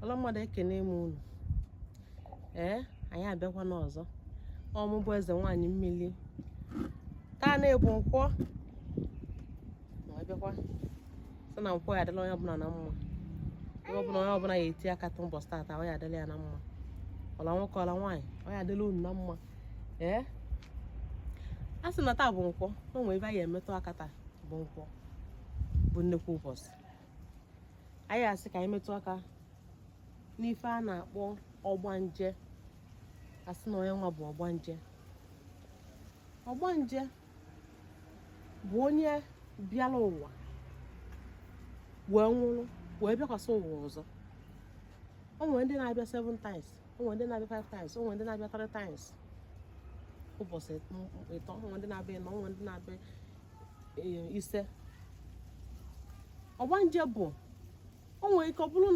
Ọla mmadụ, ekene m unu. Ee, anyị abịakwana ọzọ. Ọ mụ bụ eze nwaanyị mmili. Taa na-ebu nkwọ ma bịakwa sị na nkwọ ya adịla onye ọbụla na mma. Ebe ọbụla onye ọbụla ya eti aka tụ ụbọchị taata, ọ ya adịla ya na mma. Ọla nwoke, ọla nwaanyị, ọ ya adịla unu na mma. Ee, a sị na taa bụ nkwọ, na o nwere ebe anyị emetụ aka. Taa bụ nkwọ, bụ nnukwu ụbọchị. Anyị asị ka anyị metụ aka n'ife a na-akpọ ọgbanje. Asị na onye nwa bụ ọgbanje. Ọgbanje bụ onye bịara ụwa wee nwụrụ, wee bịakwasị ụwa ọzọ. O nwere ndị na-abịa 7 times, o nwere ndị na-abịa 5 times, o nwere ndị na-abịa 3 times, ụbọchị 3, o nwere ndị na-abịa 4, o nwere ndị na-abịa 5. Ọgbanje bụ, o nwere ike ọ bụrụ